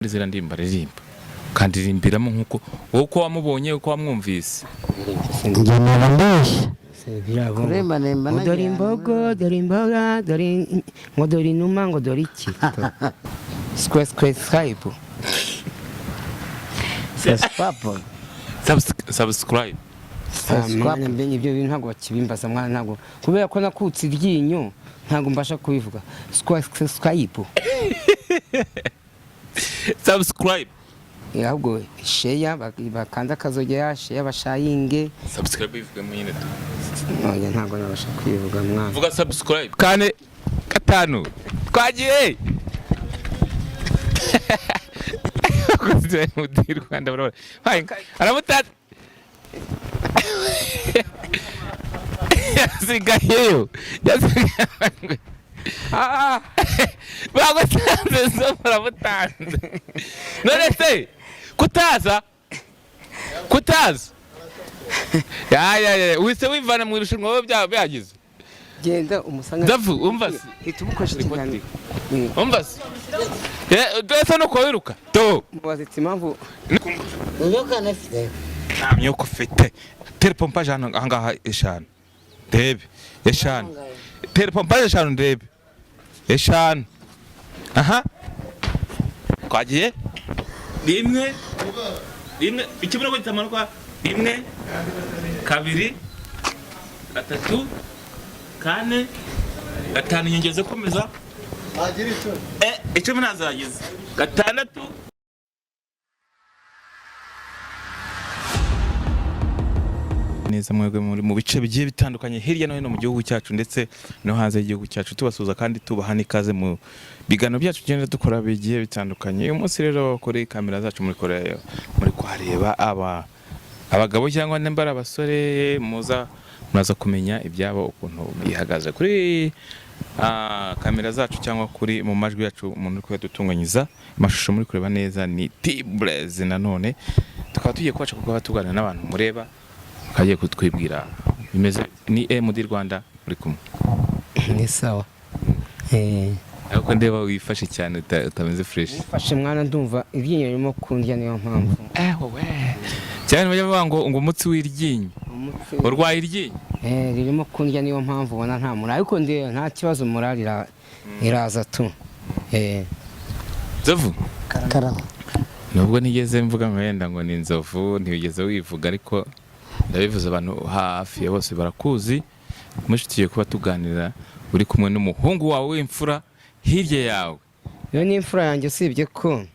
Muri ziriya ndirimbo aririmba, ukandirimbiramo nk'uko wowe uko wamubonye, uko wamwumvise. Njye naba mbeshya. Kuremba nemba. Ngo dore imbogo, dore imboga, dore ngo dore inuma, ngo dore iki, square square skype. Papo. Subscribe. Mwana, mbe ibyo bintu ntabwo bakibimbaza, mwana, ntabwo, kubera ko nakutse iryinyo, ntabwo mbasha kubivuga, square skype. Subscribe. Ahubwo share, bakanda akazogera, share, bashayinge. Subscribe bivugemo nyine tu. Oya, ntabwo nabasha kwivuga, mwana. Vuga subscribe. Kane, gatanu, twagiye. Abakozi ba MD Rwanda barabona. Hai, aramutata, yasigayeyo, yasigaye. Ah, bagutanze zo, baramutanze. None se kutaza, kutaza, ya ya ya, uhise wivana mu irushanwa wowe, byagize. Genda umusanga. Ndavu, umva se. Hita umukoresha ikiganiro. Umva se. Ese nuko wiruka to? Mubaze ati impamvu. Inyoka nafite. Nta myuka ufite. Tera pompaje hano ahangaha eshanu ndebe, eshanu. Tera pompaje eshanu ndebe, eshanu. Aha, twagiye. Rimwe, rimwe, ikibuno ko kitamanuka. Rimwe, kabiri, gatatu, kane, gatanu, inyongera zo komeza. 10 ntazageze. Gatandatu. Neza mwebwe muri mu bice bigiye bitandukanye hirya no hino mu gihugu cyacu ndetse no hanze y'igihugu cyacu, tubasuhuza kandi tubaha n'ikaze mu biganiro byacu tugenda dukora bigiye bitandukanye. Uyu munsi rero kuri kamera zacu muri kuhareba aba abagabo cyangwa nimba ari abasore, muza muraza kumenya ibyabo ukuntu bihagaze kuri kamera zacu cyangwa kuri mu majwi yacu. Umuntu uri kuyadutunganyiriza amashusho muri kureba neza ni T-Blaze. Nanone tukaba tugiye kubaca kuko tuganira n'abantu mureba kagiye kutwibwira bimeze. Ni MD Rwanda muri kumwe. Ni sawa. Ariko ndeba wifashe cyane, utameze fresh. Mfashe, mwana, ndumva iryinyo ririmo kundya, niyo mpamvu. Wowe cyane bajya bavuga ngo umutsi w'iryinyo. Umutsi. Urwaye iryinyo? Ririmo kundya, niyo mpamvu ubona nta murari, ariko ndeba nta kibazo, murari iraza tu. Nzovu. Karama. Nubwo ntigeze mvuga ngo wenda ngo ni inzovu, ntiwigeze wivuga, ariko ndabivuze, abantu hafi ya bose barakuzi. Muri tugiye kuba tuganira uri kumwe n'umuhungu wawe w'imfura hirya yawe. Iyo ni imfura yanjye, usibye ko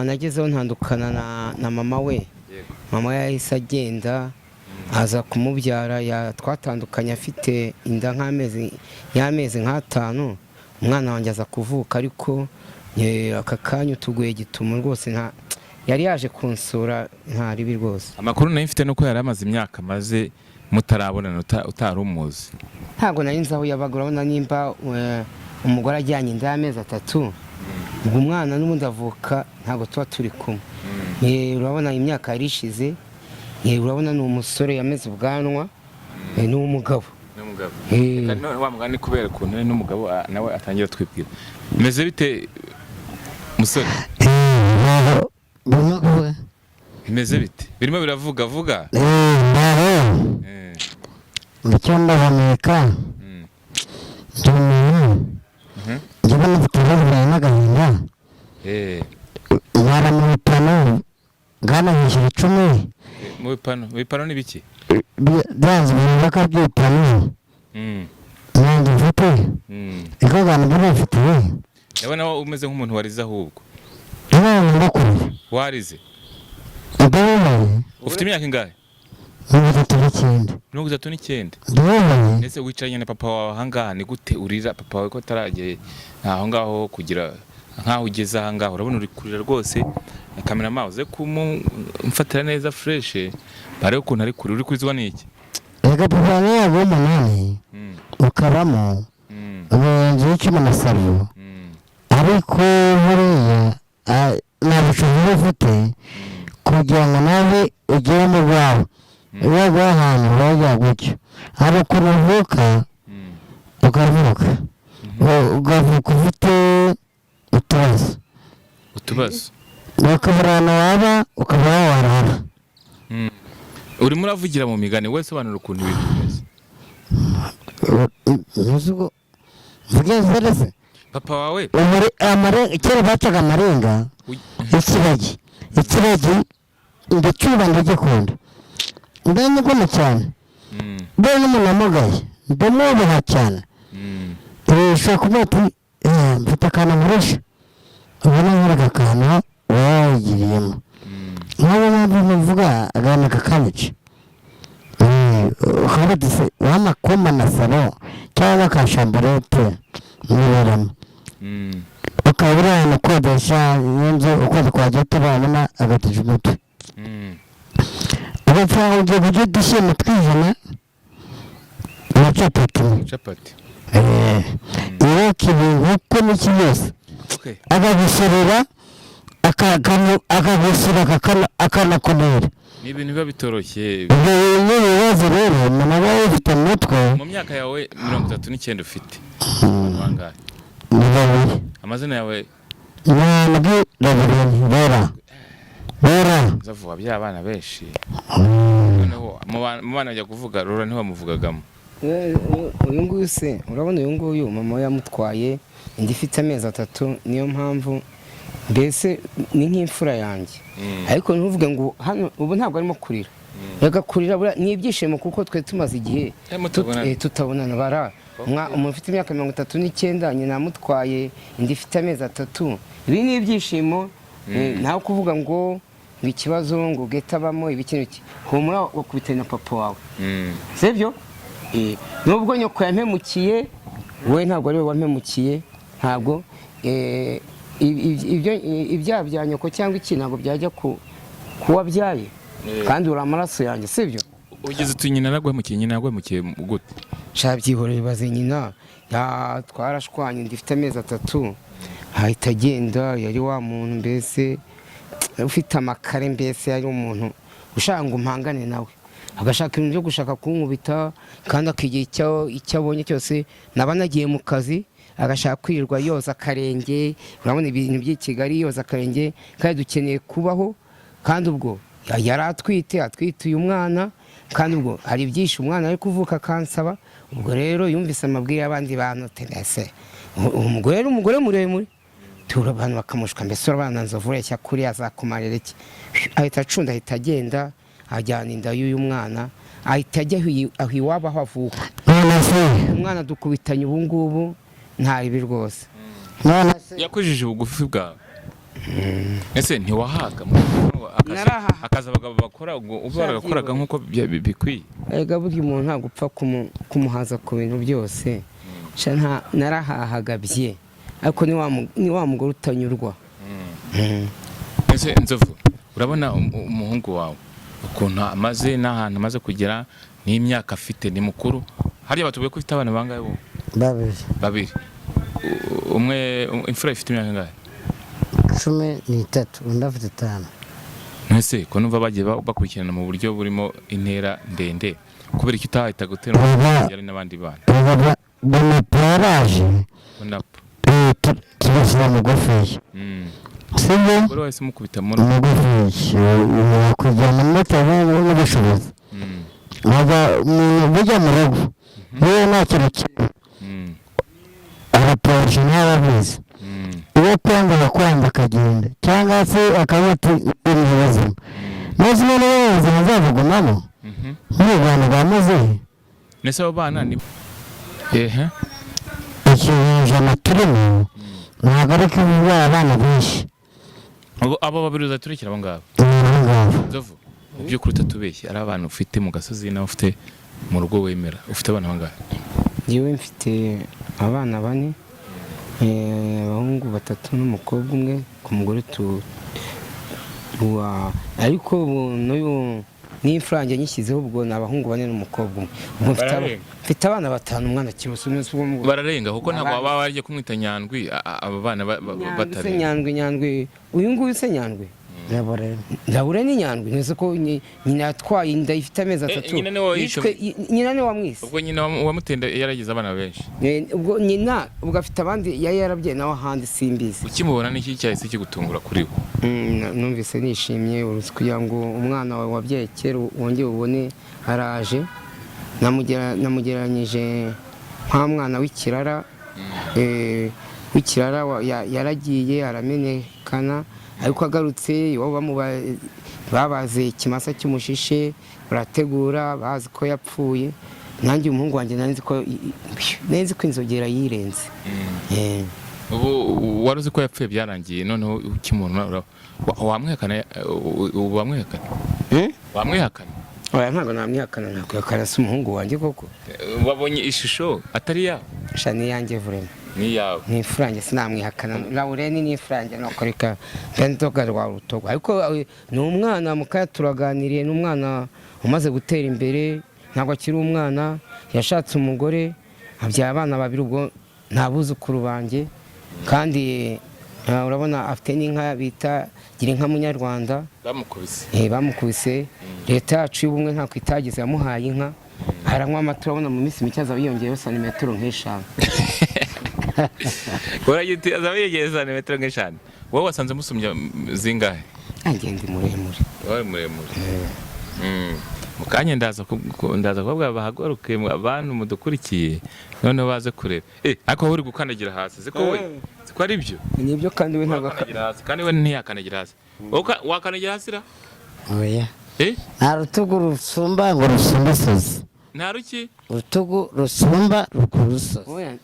nagezeho ntandukana na mama we. Mama we yahise agenda aza kumubyara, twatandukanye afite inda nk'amezi y'amezi nk'atanu. Umwana wanjye aza kuvuka, ariko aka kanya utuguye gitumo rwose, nta yari yaje kunsura, nta ribi rwose. Amakuru nari mfite nuko yari amaze imyaka amaze mutarabonana, utari umuzi. Ntabwo nari nzi aho yabaga. Urabona nimba umugore ajyanye inda y'amezi 3, ubwo umwana n'ubundi avuka ntabwo tuba turi kumwe. Urabona imyaka yari ishize. Urabona ni umusore, yameze ubwanwa, ni umugabo. N'umugabo. None wa mugani, kubera ukuntu ari n'umugabo, nawe atangira twibwira. Bimeze bite, musore? Ntabwo burimo kuvuga. Bimeze bite? Birimo biravuga, vuga. Ntabwo. Mu cyumba bahumeka. Ndi umuntu njye mbona mfite ibibazo byawe n'agahinda. Nkara mu bitaro bwana, nishyura 10. Mu bipano, mu bipano ni biki? Byanze bivuga by'ibipano. Nanjye mfite ikogana mbona mfitiye. Ndabona wowe umeze nk'umuntu warize ahubwo. Umwana ndakurira. Warize? Ndababaye. Ufite imyaka ingahe? 39. 39. Ndababaye. Ndetse wicaranye na papa wawe ahangaha, ni gute urira papa wawe ko ataragera aho ngaho kugira nkaho ugeze ahangaha? Urabona uri kurira rwose. Kamerama uze kumumfatira neza fresh, barebe ukuntu ari kurira. Uri kurizwa n'iki? Reka, papa niyo yaguha 8 ukabamo ubu inzu y'icyuma na salo, ariko buriya nta bushobozi uba ufite kugira ngo nawe ugere mu rwawe. Iyo waguha ahantu wajya gutyo, hari ukuntu uvuka, ukavuka ukavuka ufite utubazo. Utubazo. Bakabura ahantu waba, ukaba warara. Urimo uravugira mu migani, wowe sobanura ukuntu ibintu bimeze. Ntuzi ubwo mvuge zerese. Papa wawe? Kera bacaga amarenga. Ikiragi ndacyuba, ndagikunda, ndanyigoma cyane. Mbere n'umuntu amugaye ndamwubaha cyane. Ushobora kuvuga ati: "Mfite akantu nkoresha," ubona nk'aka akantu uba wigiriyemo. Nk'ubu mpamvu mvuga agahinda kakanyica. Ukavuga ati: "Se wamakoma na salo cyangwa ka chambrette mwiberamo?" Ukaba uri ahantu ukodesha n'inzu, ukwezi kwajya utabana agatije umutwe. Ugapfa ugiye kurya udushyimbo tw'ijana na capati imwe. Capati. Iroka inkoko n'iki byose. Akagusorera, akagusura, akanakunera. Ni ibintu biba bitoroshye. Ibyo ni ibibazo rero umuntu aba yifite mu mutwe. Mu myaka yawe 39 ufite bangahe? Ni babiri. Amazina yawe? Nyandwi Reverien Rera Rera. Nzovu, wabyaye abana benshi. Noneho mu bana bajya kuvuga Rora, ntiwamuvugagamo? Uyu nguyu se, urabona uyu nguyu mama we yamutwaye indi ifite amezi 3, niyo mpamvu mbese ni nk'imfura yanjye. Ariko ntuvuge ngo hano ubu ntabwo arimo kurira. Reka kurira buriya ni ibyishimo, kuko twe tumaze igihe Mutabonana. Tutabonana bara. Umuntu ufite imyaka 39, nyina amutwaye indi ifite amezi 3, ibi ni ibyishimo. Ntawe kuvuga ngo ikibazo ngo geta abamo ibiki n'ibiki. Humura, wakubitanye na papa wawe. Sibyo? Nubwo nyoko yampemukiye, we ntabwo ari we wampemukiye. Ntabwo ibyo ibyaha bya nyoko cyangwa iki ntabwo byajya ku kuwabyaye. Kandi uri amaraso yanjye, sibyo? Ugeze uti nyina naguhemukiye, nyina yaguhemukiye gute? Sha, byihorere, ibaze nyina twarashwanye ndifite amezi 3, ahita agenda. Yari wa muntu mbese ufite amakare, mbese yari umuntu ushaka ngo mpangane nawe, agashaka ibintu byo gushaka kunkubita, kandi akigira icyo abonye cyose. Naba nagiye mu kazi, agashaka kwirirwa yoza akarenge. Urabona ibintu by'i Kigali, yoza akarenge, kandi dukeneye kubaho. Kandi ubwo yari atwite, atwite uyu mwana, kandi ubwo hari byinshi umwana ari kuvuka akansaba. Ubwo rero yumvise amabwire y'abandi bantu ati: "Mbese umugore ari umugore muremure," tura abantu bakamushuka, mbese urabana Nzovu ureshya kuriya azakumarira iki? Ahita acunda, ahita agenda, ajyana inda y'uyu mwana, ahita ajya aho iwabo aho avuka. None se? Umwana dukubitanye ubu ngubu nta ribi rwose. None se? Yakujije ubugufi bwawe, ese ntiwahaga? Narahaha. Akazi abagabo bakora ubwo uba waragakoraga nk'uko bikwiye? Erega burya umuntu ntabwo upfa kumuhaza ku bintu byose. Sha, narahahaga bye, ariko ni wa mugore utanyurwa. Ese Nzovu, urabona umuhungu wawe ukuntu amaze n'ahantu amaze kugera n'imyaka afite, ni mukuru. Hariya batubwiye ko ufite abana bangahe bo? Babiri. Babiri. Umwe imfura ifite imyaka ingahe? 13, undi afite 5. Ese ko numva bagiye bakurikirana mu buryo burimo intera ndende, kubera icyo utahita gutera yari n'abandi bana? Bonapo yaraje. Bonapo. Tugashyira mugufiya. Sibyo? Umugore wahise umukubita muri Mugufiya kujyana bitewe n'ubushobozi. Ntabwo bujya mu rugo yewe, nta kintu kimwe. Arapoje ntababizi. Uwo kwanga arakwanga akagenda, cyangwa se akaba ati ni ubuzima, maze noneho ubuzima azabugumamo. Nk'u Rwanda rwa muzehe. Nese abo bana ni ehe? Ikinyejana turimo ntabwo ari kuba abana benshi. Abo babiri uzaturekera abo ngabo. Ni abo ngabo. Nzovu, mu by'ukuri utatubeshye, ari abantu ufite mu gasozi nawe ufite mu rugo wemera, ufite abana bangahe? Njyewe mfite abana bane, abahungu batatu n'umukobwa umwe ku mugore tu ariko ubu n'uyu n'imfura yanjye nyishyizeho, ubwo ni abahungu bane n'umukobwa umwe. Ubwo Bararenga. Mfite abana batanu, umwana kibuze umunsi umwe. Bararenga, kuko ntabwo baba bagiye kumwita Nyandwi, aba bana Nyandwi se? batarenga. Nyandwi, Nyandwi, uyu nguyu se Nyandwi. Laurene. Laurene Nyandwi, ntuzi ko nyina yatwaye inda ifite amezi 3. Nyina niwe Yishwe, nyina niwe wamwise. Ubwo nyina wamutenda yaragize abana benshi. Ubwo nyina ubwo afite abandi yari yarabyaye nawe ahandi, simbizi. Ukimubona n'iki cyahise kigutungura kuri we? Numvise nishimye, uruzi kugira ngo umwana wawe wabyaye kera wongere ubone araje. Namugereranyije nka mwana w'ikirara, w'ikirara yaragiye aramenekana, ariko agarutse iwabo babaze ikimasa cy'umushishe, barategura bazi ko yapfuye. Nanjye umuhungu wanjye nari nzi ko inzogera yirenze. Ubu wari uzi ko yapfuye byarangiye, noneho ukimubona wamwihakana? Ubu wamwihakana? Wamwihakana? Oya, ntabwo namwihakana, nakwihakana si umuhungu wanjye koko? Wabonye ishusho atari yawe? Sha, ni iyanjye vraiment. Ni iyawe? Ni imfurange, sinamwihakana. Laurene ni imfurange, nuko reka ndoga rwa rutogo. Ariko ni umwana mukaya turaganiriye, ni umwana umaze gutera imbere, ntabwo akiri umwana, yashatse umugore abyara abana babiri, ubwo nta buzukuru banjye. Kandi urabona afite n'inka bita gira inka munyarwanda. Bamukubise. Bamukubise. Leta yacu y'ubumwe ntako itagize, yamuhaye inka, aranywa amata. Urabona mu minsi mike azaba yiyongeyeho santimetero nk'eshanu. Uragira azaba yegeye santimetero nk'eshanu. Wowe wasanze musumbya zingahe? Agenda muremure. Wowe muremure. Mu kanya ndaza ndaza kubabwira bahaguruke abantu mudukurikiye, noneho baze kureba. Ariko wowe uri gukandagira hasi, siko we, siko ari byo? Nibyo, kandi we ntabwo Wakandagira hasi, kandi we ntiyakandagira hasi. Wowe wakandagira hasi ra? Oya. Eh? Nta rutugu rusumba ngo rusumbe isozi. Nta ruki? Urutugu rusumba rusozi. Oya,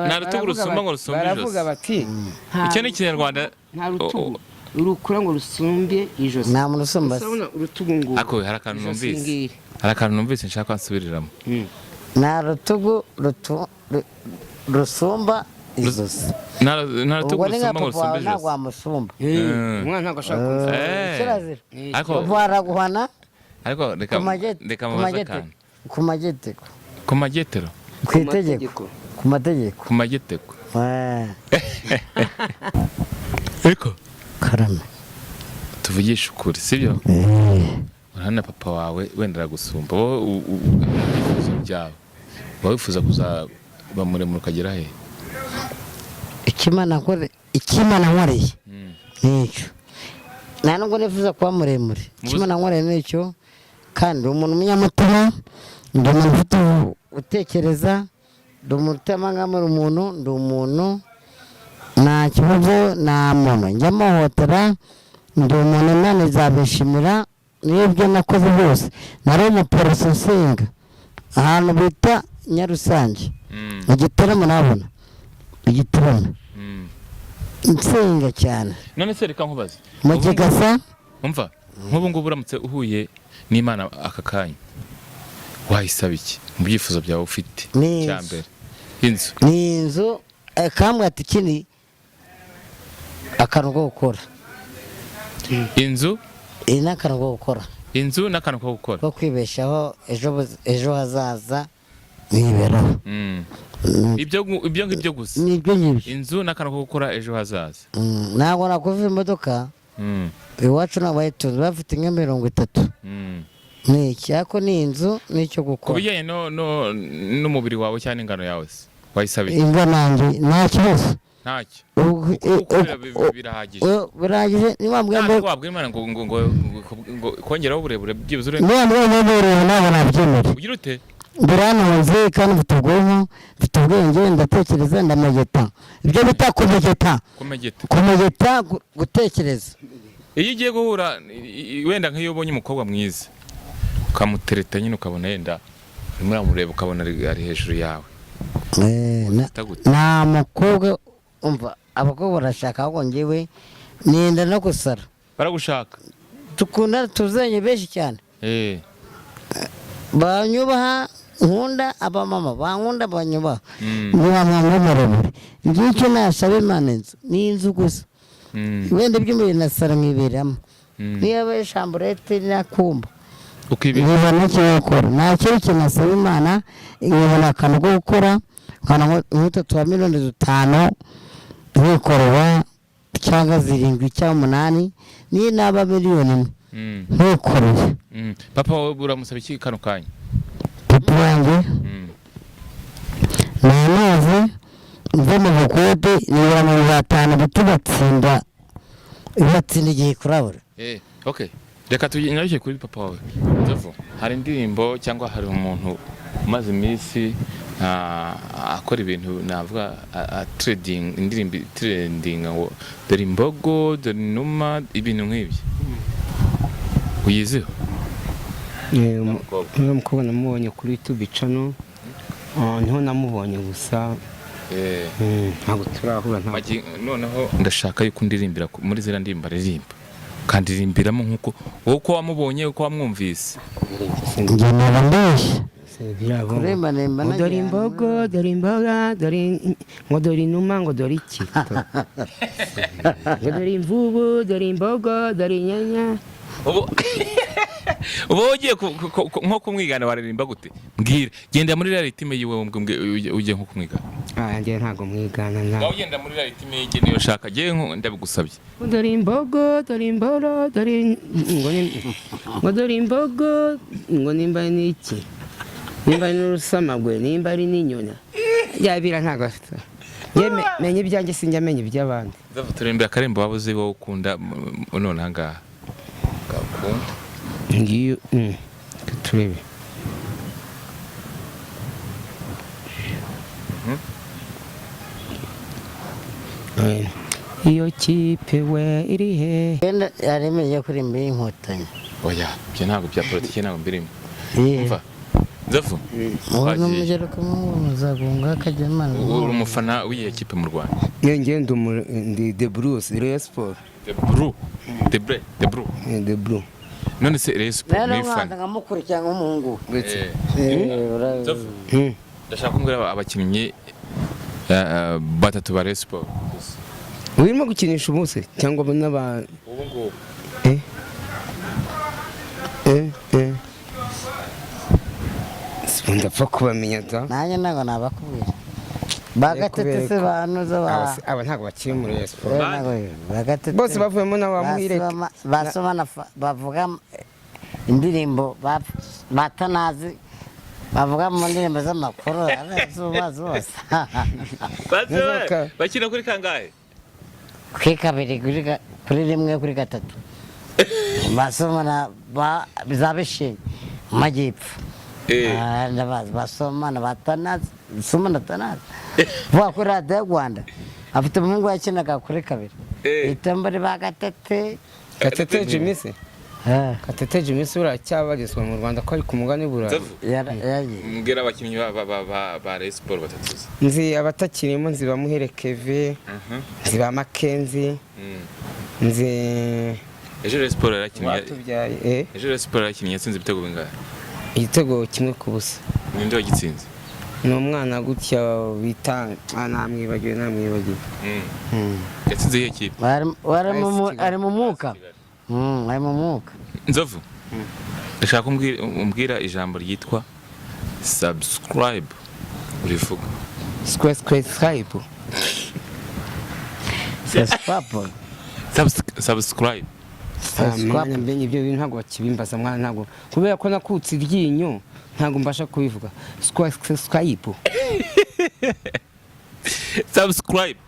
Nta rutugu rusumba ngo rusumbe baravuga ijosi. bati Icyo ni ikinyarwanda. Nta rutugu rukura ngo rusumbe ijosi. Nta muntu usumba se. Urabona urutugu nguru. Ariko hari akantu Ijosi numvise. ngiri. Hari akantu numvise nshaka nsubiriramo. Nta rutugu rusumba izosi. Nta rutugu Ubwo ni nka rusumba ngo papa wawe, rusumbe ntabwo ijosi. wamusumba. Umwana ntabwo ashaka kumusumba. Kirazira. Ariko Papa araguhana. Ariko reka ku magete, reka ku mubaze mageteko, akantu. Ku mageteko. Ku magetero? Ku itegeko, ku mategeko. Ku mageteko. Ariko Karame. Tuvugishe ukuri, sibyo? Urabona papa wawe wenda aragusumba wowe, ibyifuzo byawe uba wifuza kuzaba muremure ukagera he? Ikimana nkoreye nicyo, nta nubwo nifuza kuba muremure. Ikimana nkoreye nicyo, kandi umuntu umunyamutima, ndi umuntu ufite utekereza, ndi umuntu utabangamira umuntu, ndi umuntu nta kibazo, nta muntu njya muhotera, ndi umuntu Imana izabishimira n'ibyo nakoze byose. Nari umupolisi nsenga ahantu bita Nyarusange mu gitaramo, nabona igitaramo, nsenga cyane. None se reka nkubaze. Mu Kigasa. Umva, nk'ubu ngubu uramutse uhuye n'Imana aka kanya, wayisaba iki mu byifuzo byawe ufite? Ni Cya inzu. mbere, inzu. Ni inzu, kambwira ati kini akantu ko gukora. Inzu. Iyi ni akantu ko gukora. Inzu n'akantu ko gukora. Ko kwibeshaho ejo hazaza niberaho. Ibyo ngibyo gusa? Ni ibyo ngibyo. Inzu n'akantu ko gukora ejo hazaza. Ntabwo nakuva imodoka. Iwacu ntabwo bayitunze, bafite nka 30. Ni iki, ariko ni inzu n'icyo Ku gukora. bijyanye n'umubiri wawe cyangwa ingano yawe se, wayisaba iki? Ingano yanjye nta kibazo. Ntacyo? Ubu- Uko birahagije? Birahagije, niba mbwira Ntabwo wabwira Imana ngo kongeraho uburebure byibuze urenze? Niba mwemereye ntabwo nabyemera. Ugira ute? Birantunze kandi mfite ubwonko, mfite ubwenge, ndatekereza, ndamegeta, ibyo bita kumegeta. Kumegeta. Kumegeta, gutekereza. Iyo ugiye guhura wenda nk'iyo ubonye umukobwa mwiza ukamutereta nyine, ukabona yenda urimo uramureba, ukabona ari hejuru yawe, Ufite gute? Nta mukobwa, umva, abakobwa barashaka, ahubwo njyewe nenda no gusara. Baragushaka? Dukunda, tuzanye benshi cyane. Banyubaha, nkunda abamama bankunda, banyubaha. Niba mwana muremure, ngicyo nasaba Imana, inzu ni inzu gusa. Wenda iby'umubiri nasara nkiberamo. Niba ari chambrette nakumba Ukibera. Niba ntacyo gukora, nta kindi kintu nasaba Imana, nkabona akantu ko gukora, nkabona nk'utatu wa miliyoni 5 nkikorera. cyangwa 7 cyangwa 8, niyo naba 1,000,000 ntukoreye. Papa wawe uramusaba iki kano kanya? Papa wanjye ni amazi mve mu bukode, nibura mu 5 bitubatsinda ibatsinda igihe kurabura. Okay, reka tunyarukire kuri papa wawe. Nzovu, hari indirimbo cyangwa hari umuntu umaze iminsi akora ibintu navuga trading, indirimbo trending ngo dore imbogo, dore inuma, ibintu nk'ibyo, uyiziho? Uriya mukobwa namubonye kuri YouTube channel, niho namubonye gusa. Ntabwo turahura, ntabwo. Noneho ndashaka yuko undirimbira muri ziriya ndirimbo aririmba, ukandirimbiramo nk'uko wowe uko wamubonye, uko wamwumvise. Njye naba mbeshya. Birabo. Kuremba nemba. Ngo dore imbogo, dore imboga, dore ngo dore inuma, ngo dore iki, ngo dore imvubu, dore imbogo, dore inyanya. Ubu ugiye nko kumwigana waririmba gute? Mbwira, genda muri reality yiwe, ugiye nko kumwigana. Ah, njye ntabwo mwigana nta. Wowe ugenda muri reality ye niyo ushaka, njyewe ndabigusabye. Ngo dore imbogo, dore imboro, dore ngo dore imbogo, ngo nimba ari n'iki, nimba ari n'urusamagwe, nimba ari n'inyoni yabira, ntabwo afite. Njye menya ibyanjye, sinjya menya iby'abandi. Nzovu, turirimbira akarembo waba uzi wowe ukunda none aha ngaha gakunda. Ngiyo, turebe. Iyo kipe we iri he? Wenda yaremeye kuririmba y'Inkotanyi. Oya, ibyo ntabwo bya politiki, ntabwo mbirimo. Umva Nzovu, Ubu Wagiye. n'umugereka muzagunga akajya imana. Uri umufana w'iyihe kipe mu Rwanda? Njye ndi The Blues, Rayon Sport. The Blue, The Bre, The Blue? The Blue. None se Rayon Sport Rero ni umwanzi fan? nkamukurikira nk'umuhungu we. Nzovu, ndashaka kumbwira abakinnyi batatu ba Rayon Sport gusa. Urimo gukinisha umunsi cyangwa n'aba? Ubu ngubu. Ndapfa kubamenya da. Nanjye ntabwo nabakubwira bagatete se banuza ba Aba ntabwo bakiri muri Rayon Sport. Bagatete. Bose bavuyemo n'abamuhireke. Basoma bavuga indirimbo batanazi, bavuga mu ndirimbo z'amakuru bazi bose. Nzoka. Bakina kuri kangahe? Kuri kabiri, kuri rimwe, kuri gatatu, basoma za Bishenyi mu majyepfo. Ndabazi, basoma na batanazi, soma na tanazi vuga kuri Radiyo Rwanda, afite umuhungu yakinaga kuri kabiri. Itambari ba Gatete. Gatete Jimmy se? Ah. Gatete Jimmy se uracyabarizwa mu Rwanda, ko ari ku mugani w'i Burayi? Nzovu, Yagiye. mbwira abakinnyi ba Rayon Sport batatu uzi. Nzi abatakirimo, nzi ba Muhere Keve, nzi ba Makenzi, nzi Ejo Rayon Sport yarakinnye. Batubyaye. Ejo Rayon Sport yarakinnye, yatsinze ibitego bingahe? Igitego 1-0. Ninde wagitsinze? Ni umwana gutya bita, namwibagiwe, namwibagiwe. Yatsinze iyihe kipe? AS Kigali. Ari mu mwuka. Ari mu mwuka. Nzovu, ndashaka umbwira ijambo ryitwa subscribe, urivuga. Square square skype. Sesipapo. Subscribe. Mwana, mbenye ibyo bintu ntabwo bakibimbaza mwana, ntabwo, kubera ko nakutse iryinyo ntabwo mbasha kubivuga. Square square skype. Subscribe.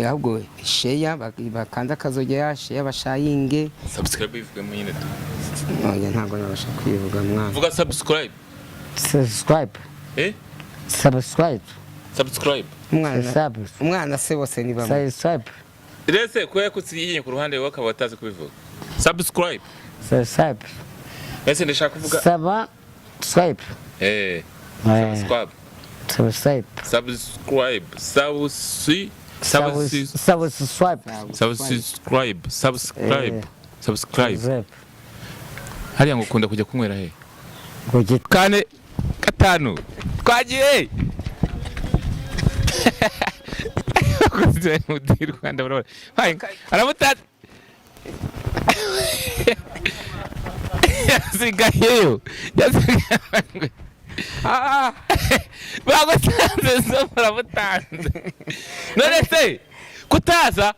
Ahubwo sheya, bakanda akazogera, sheya, bashayinge. Subscribe bivugemo nyine tu. Oya, ntabwo nabasha kwivuga mwana. Vuga subscribe. Subscribe. Eh. Subscribe. Subscribe. Umwana Subscribe. umwana se bose ni bamwe. Subscribe. Rese ko yakutse iryinyo ku ruhande, wowe akaba atazi kubivuga subscribe. Subscribe. Ese ndashaka kuvuga Saba swipe. Subscribe. Subscribe. Subscribe, subscribe. Subscribe. Subscribe, subscribe. Subscribe. Subscribe. Hariya ngo ukunda kujya kunywera he? Ku giti. Kane, gatanu, twagiye. Abakozi ba MTN Rwanda barabona. Hai, aramutata, yasigayeyo, yasigaye. Bagutanze zo, baramutanze. None se kutaza?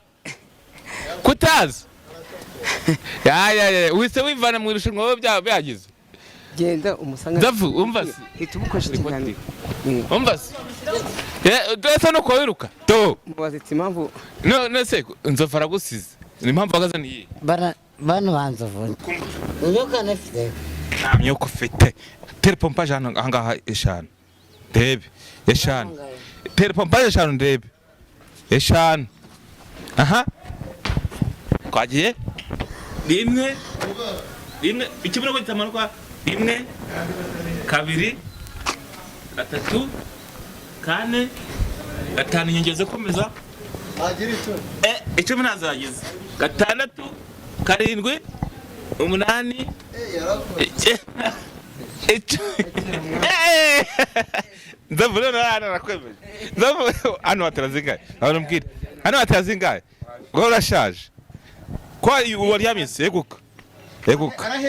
Kutazi ya ya ya, wise wivana mu irushanwa wowe byagize. Genda umusanga. Nzovu, umva se. Hita umukoresha ikiganiro. Umva se. Ese nuko wiruka to? Mubaze ati impamvu. None se Nzovu aragusize, ni impamvu ahagaze ni iyihe? Bana banzovu imyuka nafite. Nta myuka ufite. Tera pompaje hano ahangaha eshanu ndebe, eshanu. Tera pompaje eshanu ndebe, eshanu. Aha twagiye, rimwe, rimwe, ikibuno kitamanuka, rimwe, kabiri, gatatu, kane, gatanu, inyongera komeza, 10 ntazageze, gatandatu, karindwi, umunani, icyenda, 10. Nzovu, none hano arakwemeje. Nzovu, hano watera zingahe? Hano mbwira, hano watera zingahe? Ngo urashaje ko waryamye se? Eguka, eguka.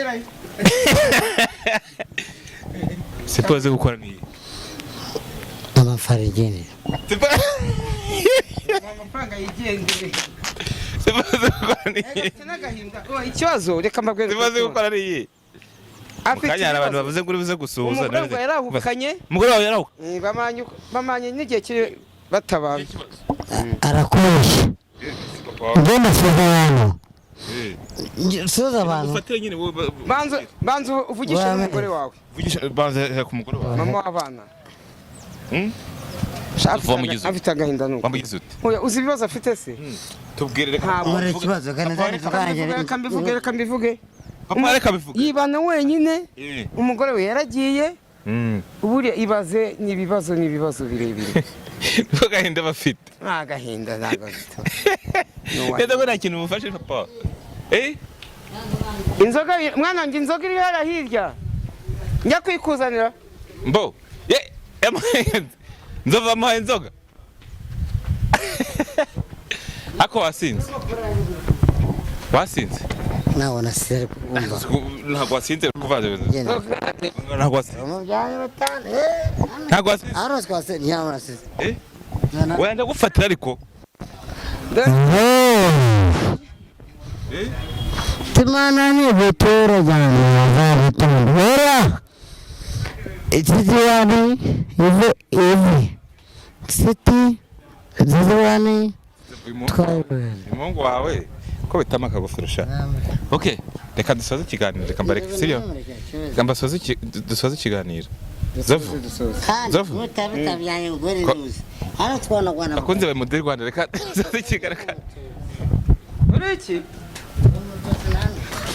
Siporo zo gukora ni iyihe? Amafarigini. Amafaranga yigendere. Siporo zo gukora ni iyihe? N'agahinda. Oh, ikibazo reka mbabwire. Siporo zo gukora ni iyihe? Mu Afite kanya hari abantu ibibazo. bavuze ngo uri buze gusuhuza. Umugore wawe yarahukanye. Umugore wawe yarahukanye. Bamanye n'igihe kiri batabana. Arakoresha ngenda suza abantu, suza abantu. Ufatire nyine wowe. Banza banza uvugishe Wame. n'umugore wawe. Vugisha, banza ku mugore wawe. Mama w'abana. Hmm? Sha, Wamugize ute? afite agahinda nuko. Wamugize ute? Oya, uzi ibibazo afite se? Tubwire, reka. Ntabwo. Nkora ikibazo kandi Reka mbivuge, reka mbivuge. Papa, reka bivuge. Yibana wenyine. Umugore we yaragiye. Buriya ibaze, ni ibibazo, ni ibibazo birebire. Niko gahinda bafite. Nta gahinda, ntabwo afite. Neza ko nta kintu mufashe papa. Inzoga, mwana wanjye, inzoga iri hariya hirya, njya kuyikuzanira. Mbo. Ye, Nzovu amuhaye inzoga. Ako wasinze? Wasinze? Nawe nasize kumva. Ntabwo wasinze kuvanze. Genda. Ntabwo wasinze. Umubyaye batanu. Ntabwo wasinze. Hano twase ntiyawe nasize. Oya, ndagufatira ariko. Timana ni gutura cyane bazabitonda wera ikiziwani ive ivi siti ziziwani twayibere. Umuhungu wawe ko bitama akagofero sha. Okay, reka dusoze ikiganiro, reka mbareke, sibyo? Reka mbasoze dusoze ikiganiro. Nzovu. Kandi Nzovu. mutabitabyange ngo nize hano twanagwana. Akunze bawe Mudeli Rwanda, reka dusoze ikiganiro. Uri iki?